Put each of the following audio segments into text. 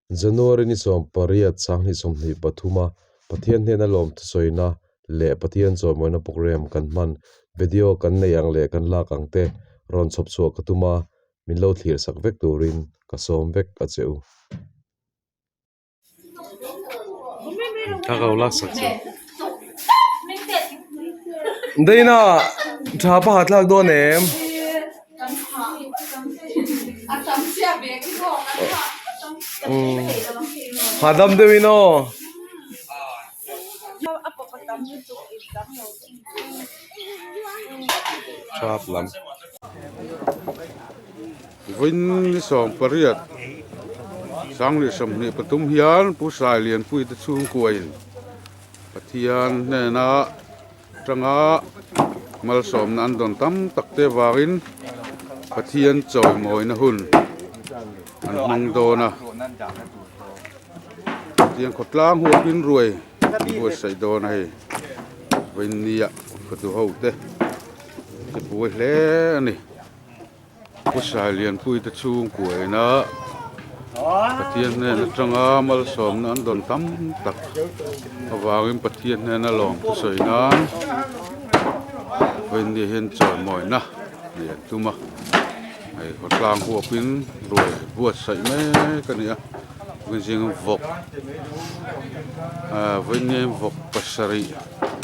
January ni 18 2023 a Pathian hnena lawm thusawina leh Pathian chawimawina program kan hman video kan nei ang leh kan lak ang te rawn chhawp chhuah ka tum a, min lo thlir sak vek turin ka sawm vek a che u. Ka ko lak sak chu. Dana tha pakhat thlak dawn em? Hahdam deuhin aw. Thap lam. Vawiin 18 2023 hian Pu Sailianpuii te chhungkuain Pathian hnena Tanga malsawmna an dawn tam tak te avangin Pathian chawimawina hun an hmang dawn a, Pathian khawtlang huapin ruai an buatsaih dawn a hei vawinia fatu ho te te buai hle a ni. Pu Sailianpuii te chhungkuaina Pathian hnen atanga malsawmna an dawn tam tak avangin Pathian hnena lawm thusawi nan vawiin ni hian chawimawina nei an tum a, hei khawtlang huapin ruai buatsaih mek a ni a, vawiin zinga vawk ah vawiin ni hian vawk pasarih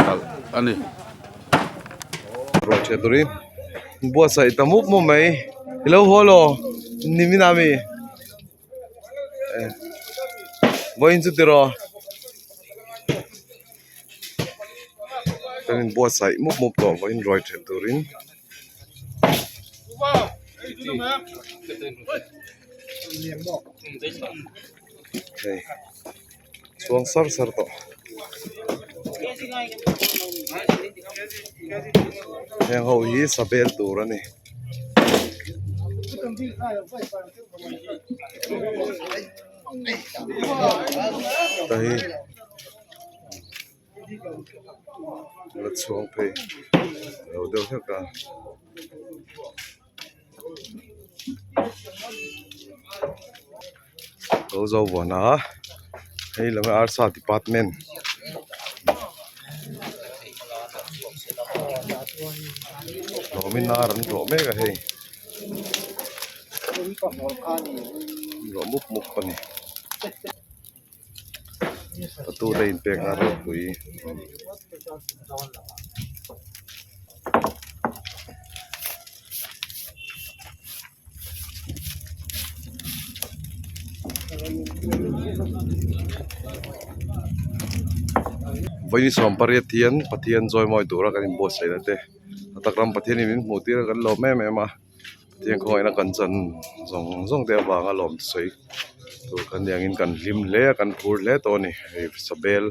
talh a ni. Ruai ṭhiah turin buatsaih ta mup mup mai i lo haw law nimin a mi vawiin chu tiraw kan in buatsaih mup mup tawh vawiin ruai ṭhiah turin. Hei chuang sar sar tawh heng ho hi sabel tur a ni. Hei hi la chhuang phei lo deuh hlek a. Lo zo vuan a hei lam hi arsa department lawmin ar an tlawh mek a hei tlawh mup mup a ni tatu te inpek na ropui. Vawiin 18 hian Pathian chawimawi tura kan inbuatsaih na te a tak ram Pathianin min hmuh tir a kan lawm em em a Pathian khawngaihna kan chan zawng zawng te avanga lawm sawi tur kan ni angin kan hlim hle a kan phur hle tawh a ni hei sabel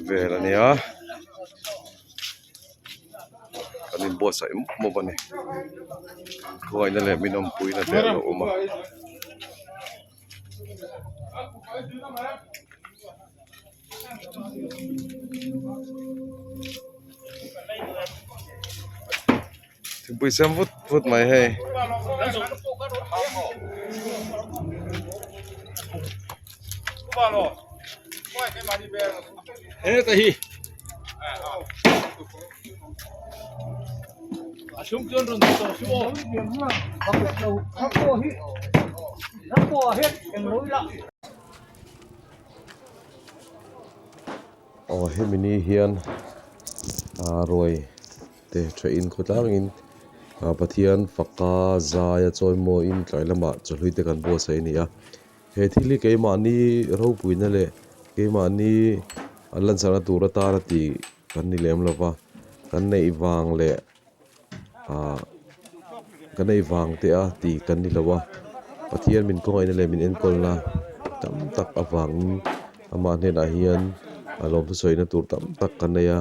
vel a nia. Kan inbuatsaih mup mup a ni khawngaihna leh min awmpuina te a lo awm a. Thingpui sen vut vut mai hei. Aw hemi ni hian ah ruai te tha in khawtlangin ah Pathian faka zaia chawimawiin tlai lamah chawhlui te kan buatsaih a ni a. He thil hi keimahni ropuina leh keimahni an lansarna tur atana tih kan ni lem lo va, kan neih vang leh ah kan neih vang te a tih kan ni lo a, Pathian min khawngaihna leh min enkawlna tam tak avangin amah hnenah hian a lawmthu sawina tur tam tak kan nei a,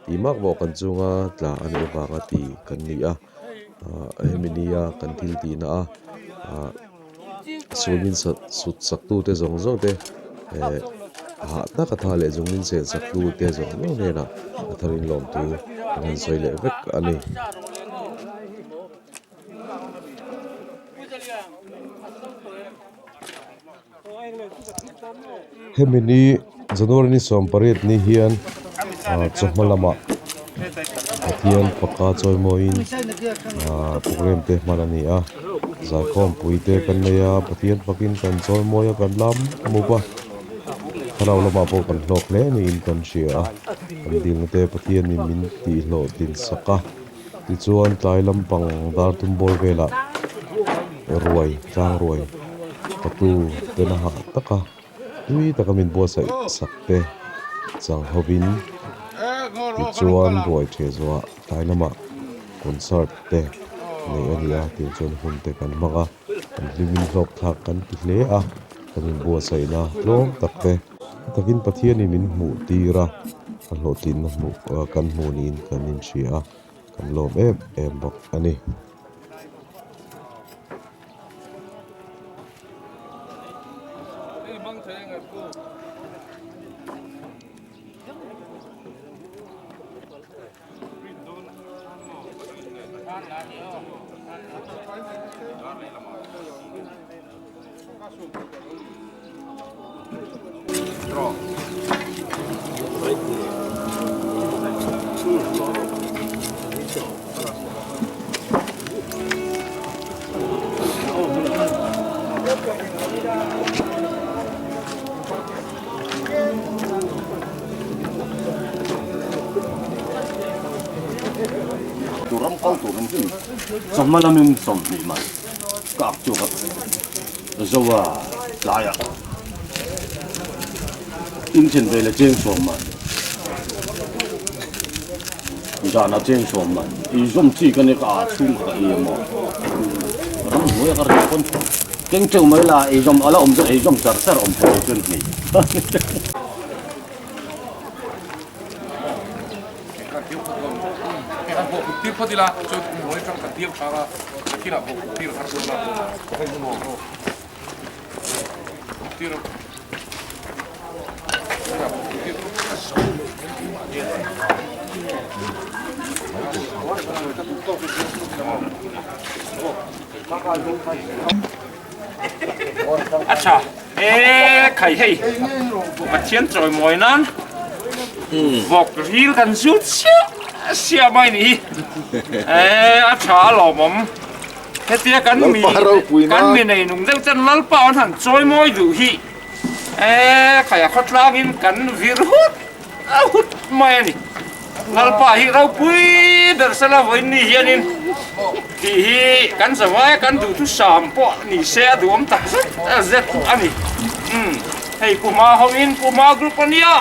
tih mak pawh kan chunga tla a nih avanga tih kan ni a, ah hemi nia kan thil tihna a ah. Sul min sut sak tu te zawng zawng te eh hah tak a tha leh zung min chen sak tu te zawng zawng hnenah a thar in lawm thu an han sawi leh vek a ni. Hemi ni January ni 18 ni hian ah chawhma lamah Pathian faka chawimawiin ah program te hman a ni a zaikhawm pui te kan nei a Pathian fakin kan chawimawi a kan lam mup a thlarau lamah pawh kan hlawk hle niin kan hria a kan dilna te Pathianin min tihhlawh tin sak a. Tichuan tlai lampang dar tum bawr velah ruai tlang ruai fatu tena hah taka tui taka min buatsaih sak te chang hovin tichuan ruai ṭheh zawhah tlai lamah concert te neih a ni a tih chuan hun te kan hmang a kan hlimin hlawk thlak kan ti hle a kan inbuatsaihna tlawm tak te. Takin Pathianin min hmuh tir a, a hlawhtlinna hmuh kan hmuh niin kan inhria a, kan lawm em em bawk a ni. Ram kal tur ang chu chawhma lamin 20 man ka ak chhuak a. Zoa tlaiah inchen ve leh cheng sawm man zanah cheng sawm man ei zawm chi ka nia ka ah chhung ka ei emaw ramhnuai a ka reh pawn keng teuh mai la ei zawm ala awm chuan ei zawm char char awm thei chuan hmei. A tha e khai hei Pathian chawimawi nan vawk ril kan zut siah siah mai ni hi e a tha a lawmawm hetia kan mi kan mi nei nung deuh ten Lalpa an han chawimawi duh hi e khai a khawtlangin kan vir hut a hut mai a ni. Lalpa hi ropui ber sela vawiin ni hianin tih hi kan zavai a, kan duhthusam pawh ni se a duhawm tak zet zet a ni. Umm hei Pu Hma hoin Pu Hma group a nia.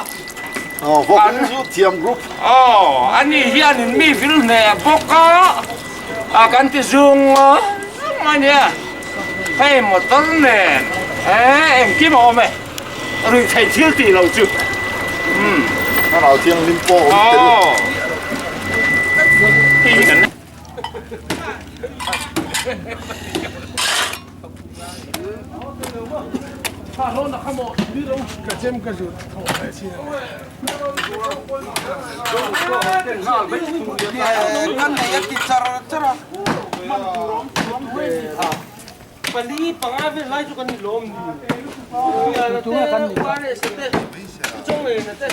Aw vawk in zu thiam group. Aw a ni hianin mi vil hneh bawk a, a kan ti zung zung a nia. Hei motor nen eh engkim a awm e. Ruihtheih thil tih loh chu. Umm. Thlarau thianghlim pawh awm tel. Aw. Hei hi kan. Pali panga vel lai chu kan ni lawm ni. Piana te, Uares te, Chawngena te.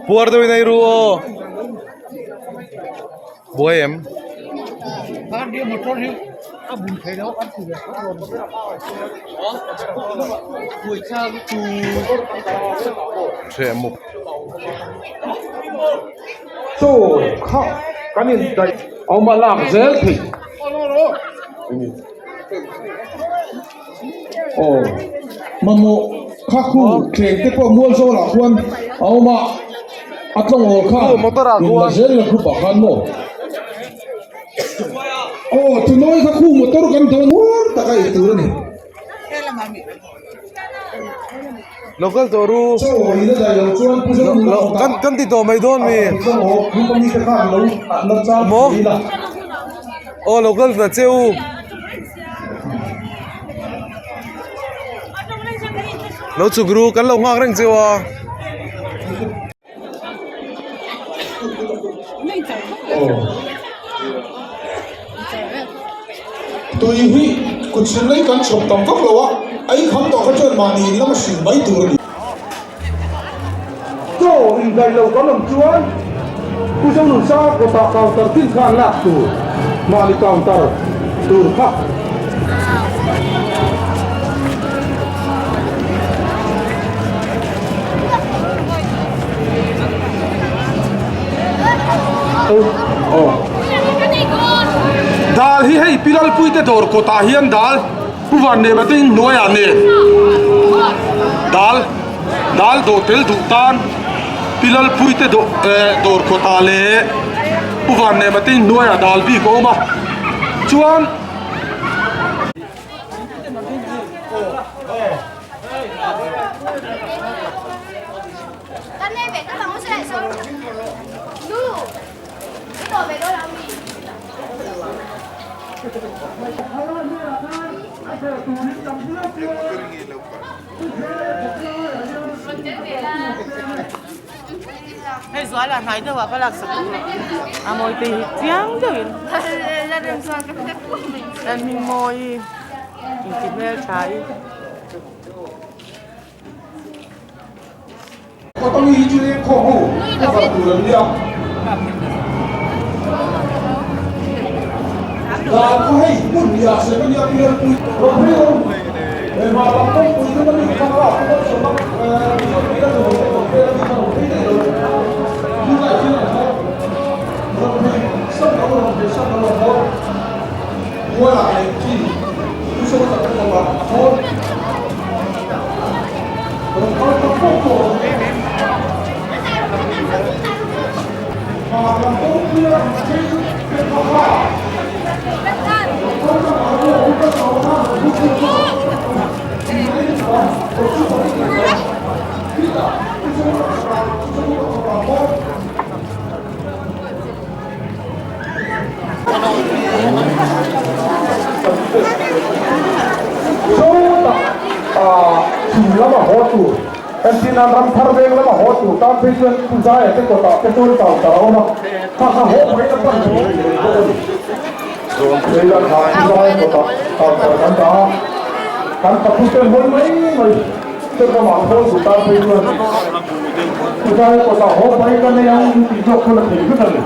Puar deuhin a i ru aw buai em? Hreh muk. Chaw kha kan in daih awm a lak zel theih aw mamawh kha khu thleng te pawh mual zawl ah khuan a awm a a tlawngawl khan in la zel na group ah khan maw aw chunawi kha khu motor kan dawn mual taka ei tur a ni. Lo kal tawh ru. Kan kan ti tawh mai dawn mi. Maw? Aw lo kal ta che u. Lo chhuk ru kan lo nghak reng cheu a. Tui hi kut chhun lai kan chhawp tam vak lo a, a inkham tawh kha chuan mahni in lama hrilh mai tur a ni. Chaw indaih lo kan awm chuan Pu Zonunsa kawtah counter tin khan lak tur mahni counter tur kha. Dal hi hei Pi Lalpuite dawr kawtah hian dal Pu Vannema te in hnuaiah nen dal dal dawh tel duh tan Pi Lalpuite dawr kawtah leh Pu Vannema te in hnuaiah dal bik a awm a chuan. Hei zuala hnai deuh ah ka laksak duh a mawi te hi chiang deuhin Lalhmingmawii inti hmeltha i. Kawtami hi chu leng khawm ho cover tur an nia. Dan kha hei hmun hnih ah sem a nia pial pui rawh phei lo. He hma lam kawngpui deuh a ni kha kha pu kawt sawm a Mizo pui a nuam te kawt vel a ni kha rawn phei daih lo. Chu lai hian an haw rawn phei sam lo rawn phei sam lo rawn haw Mualah leh chi pu saw tak te kawt ah a haw. Chhim lama haw tur, entirnan Ramthar veng lama haw tur tan phei chuan Pu Zaia te kawtah te chuan kau tar a awm a, kha kha haw mai na pan thei reng bawk a ni. Phei la kha Pu Zaia kawtah kau tar kan dah a, kan papu te hawi mai mai te ramah khawl duh tan phei chuan Pu Zaia kawtah haw mai ka nei ang tih zawk khawn a thei vek a ni.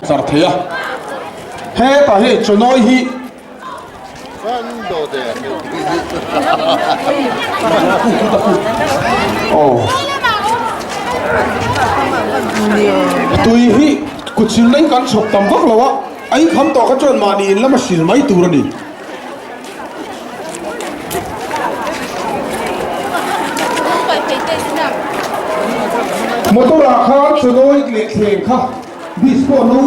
Char thei a, hetah hei chawnawi hi tui hi kut sil na hi kan chhawp tam vak lo a, a inkham tawh kha chuan mahni in lama sil mai tur a ni. Motor ah khan chawnawi leh thleng kha disco no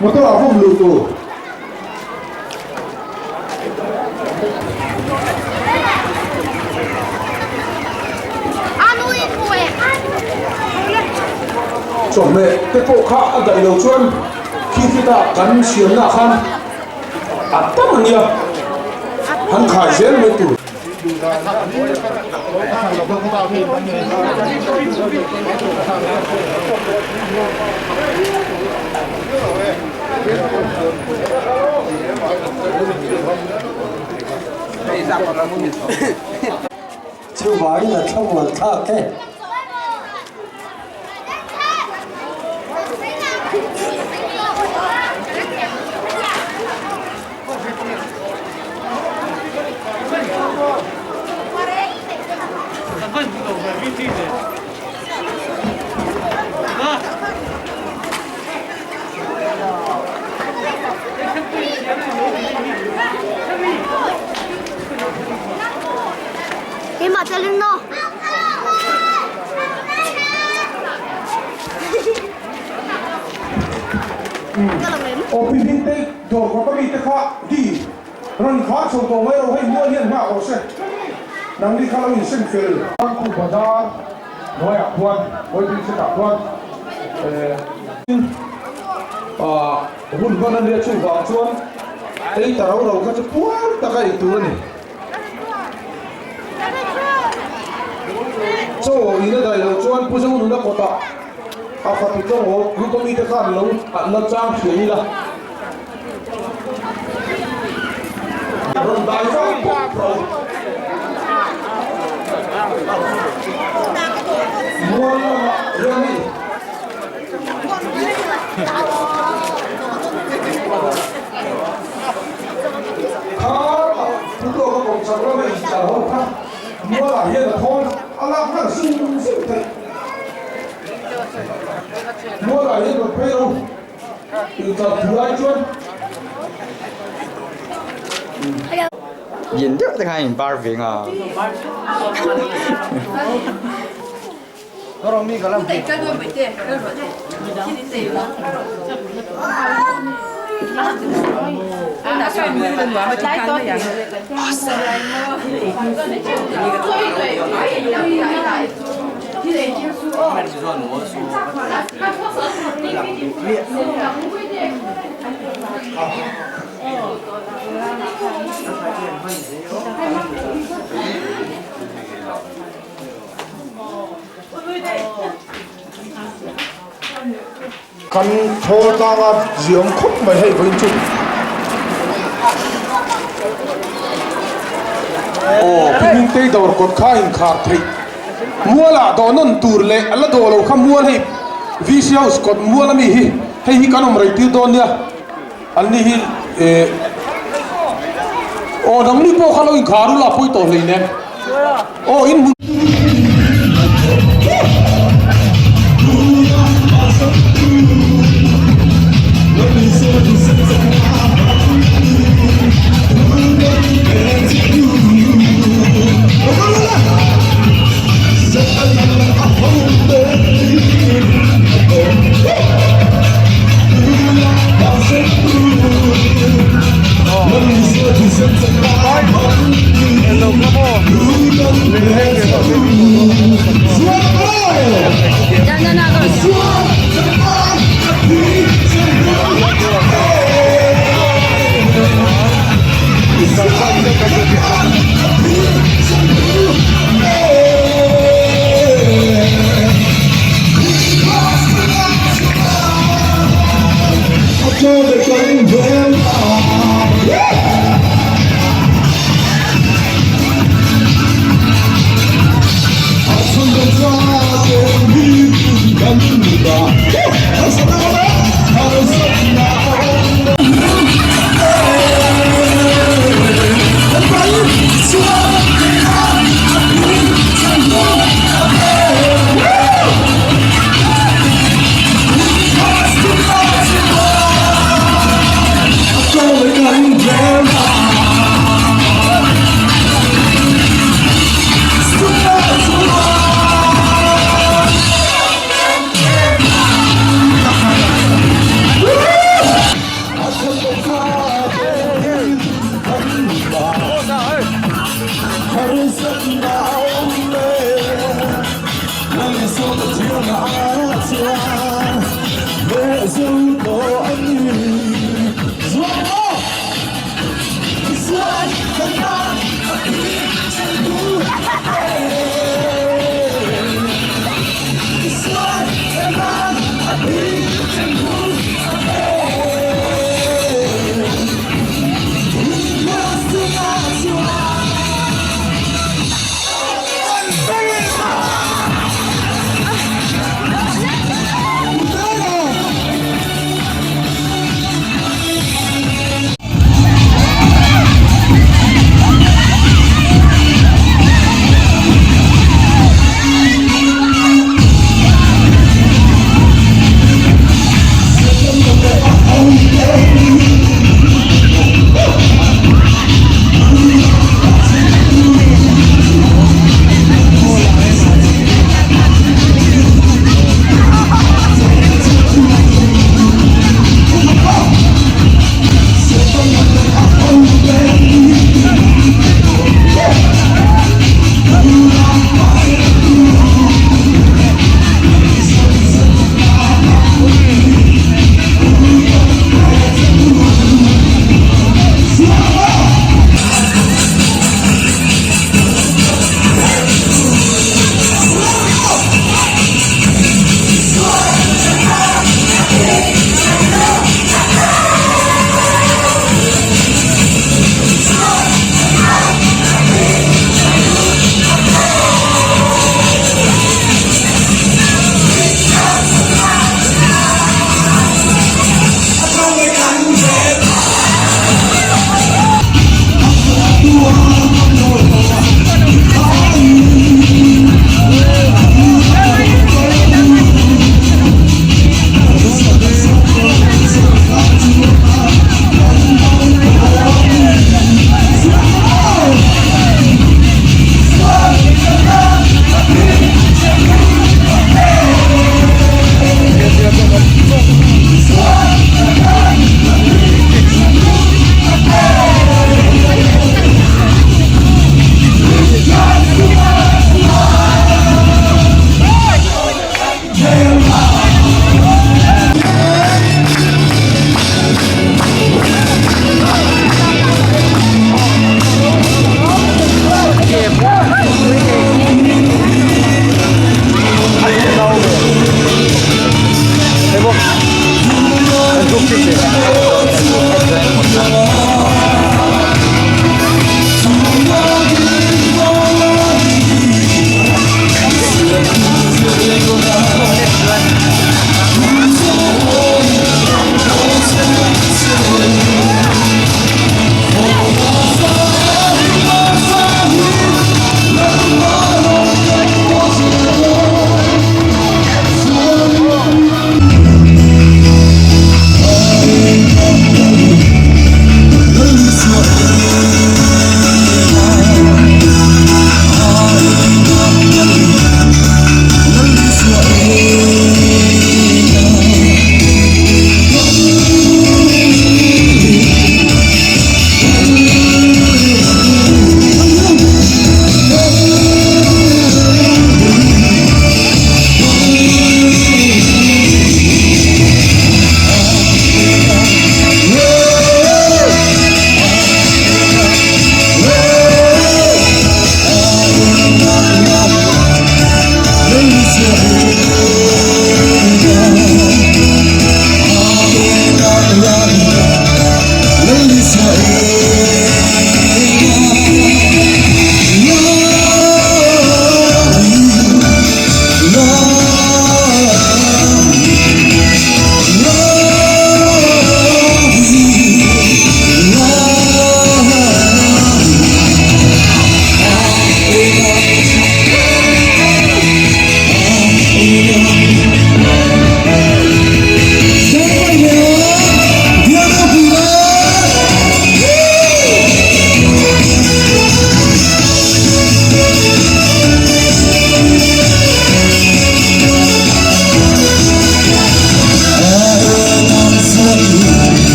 motor ah vawm luh tur. Chawhmeh te pawh kha a daih lo chuan khi khita kan siamna ah khan a tam a nia, han khai zel mai tur. Chuvangin a thlamuan thlak e. Keimah telin no. Aw pi Hmingtei dawr kawt a mite kha di rawn khar chho tawh mai ro hei mual hian nghak rawh se nangni kha lo insem fel. Tangku bazar hnuaiah khuan waiting shed ah khuan hun hman a nia chuvang chuan ei ta ro ro kha chu puar taka ei tur a ni. Chaw in a daih loh chuan Pu Zonuna kawtah a fatu tawng awm group a mite khan lo la chang hria ila. Rawn dai vak bawk rawh u. Mual lamah hian hei. Kha a pu tawk a kawm chak lama inchar ho kha mualah hian a thawn a lak nghal zung zung theih. Mualah hian rawn phei ro inchar thu lai chuan. Lian deuh te khan in bar ve nga. Kan thawl tlanga ziam khawp mai hei vawiin chu. Aw Pi Hmingtei dawr kawt kha a inkhar theih. Mualah dawh nawn tur leh a la dawh lo kha mual hei VC House kawt mual ami hi hei hi kan awm rei tir dawn nia. An ni hi eh aw nangni pawh kha lo inkhar ula pawi tawh hleinem aw in hmun.